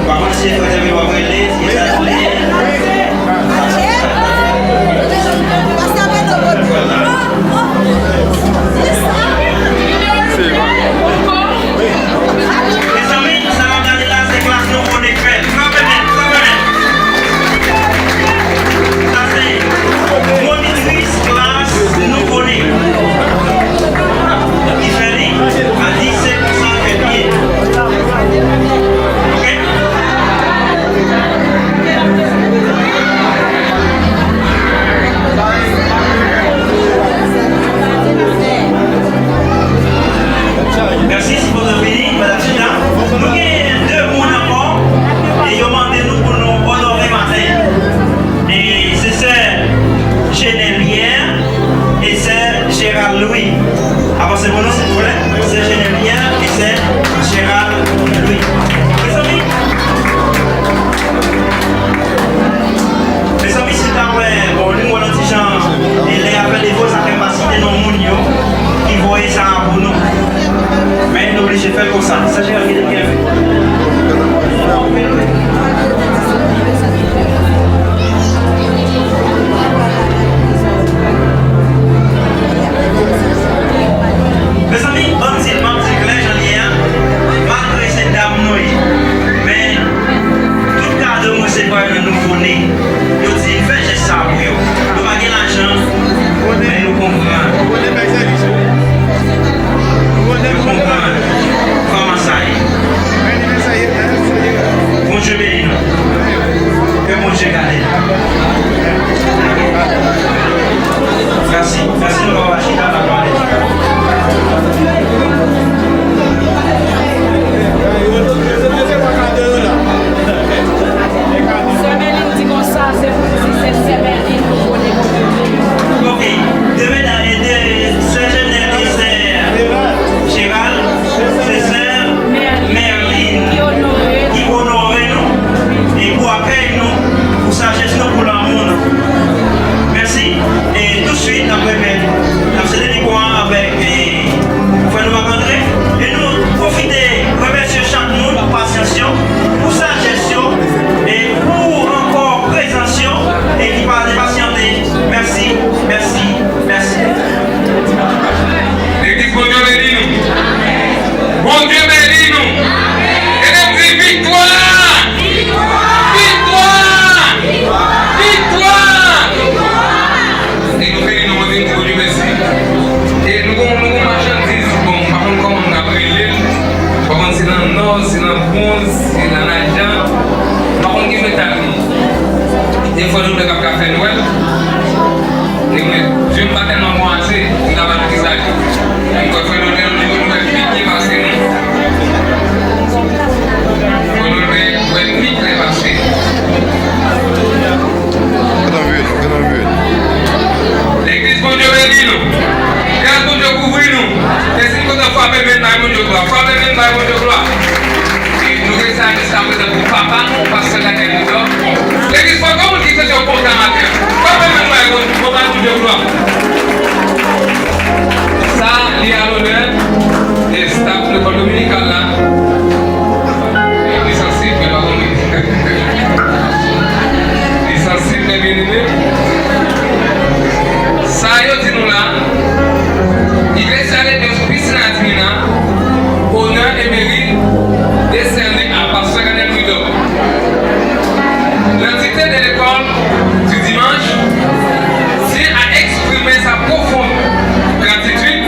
Pastè Beno Bondye. Mezanmi, sa n ap gade la, se klas nouvo-ne k fè l. Frape men, frape men. Sa se monitris klas nouvo-ne ki fè li a disèt pou san fevriye. Oke? Mèsi, si poze fini, Madan Chita. Nou gen de moun ankò, e yo mande nou pou nou onore maten. E se sè Jenèlyè e sè Gérald Louis. Avanse pou nou, silvouplè. Sè Jenèlyè e sè Gérald Louis. Mezanmi, mezanmi, si w ta wè, bon, nou wè yon ti jan, e lè y ap fè devo, sa fè m pa site non moun yo ki voye sa a pou nou. Men nou oblije fè l konsa. Sa Gérald ki te gen fè. Mezanmi, ban m di l, ban m di l klè jan l ye a, malgre se dam nou ye, men tout kado m resevwa yo nan nouvo-ne, yo di n fè jès sa a pou yo. Nou pa gen lajan, men nou konprann. Nou konprann kòman sa ye. Bondye beni nou. Ke Bondye gade nou. Mèsi. Mèsi nou papa chita la glwa de Dye. Sè Mèlin di konsa, se pou se sè Mèlin pou konnen pou konnen. Ok. De medam e de sè Jenèl e sè Jeral, se sè Mèlin ki onore nou e pou akèy nou, pou sajès nou, pou lanmou nou. Mèsi. E touswit, n ap remèt, n ap sede mikwo a avèk, e, frè nou Marc André. E nou pwofite remèsye chak moun pou pasyans yo, pou sajès yo, e pou ankò prezans yo, e ki pa depasyante. Mèsi, mèsi, mèsi. Legliz, Bondye beni nou. Bondye beni nou. Ede m di viktwa! Viktwa! Viktwa! E nou beni nou, Bondye, nou di Bondye mèsi. E nou gon, nou gon machandiz, bon, m pa konn kòman m t ap rele l. M pa konn si nan Nò, si nan Bwonz, si nan Lajan. M pa konn ki metal li ye. Gen fò nou t ap ka fè n wè l. E mwen, je m pa tèlman bon ase pou ta ba nou kisa li. M kwè frè Nolden, li wè pi byen pase nou. Frè Nolden wè pi klè pase nou. Gad anvi nou, gad anvi nou. Legliz, Bondye beni nou. Gras Bondye kouvri nou. E si n kontan, frape men n bay Bondye glwa. Frape men n bay Bondye glwa. E nou rete la jiskaprezan pou papa nou, pastè Daniel Louidor. Legliz, fò gen moun ki santi yo kontan maten an. Frape men n bay Bondye, fò bay Bondye glwa. Sa, li a lonè de staf lekòl dominikal la. Li sansib, men pa konn li. Li sansib, men byeneme. Sa yo di nou la, Iglesia de Dios Piscina Divina, honneur et mérite décerné à Pasteur Daniel Louidor. L'entité de l'école du dimanche tient à exprimer sa profonde gratitude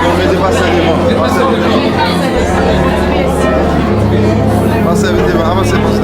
Bon, mete pastè devan, pastè devan. Pastè, vin devan, avanse, pastè.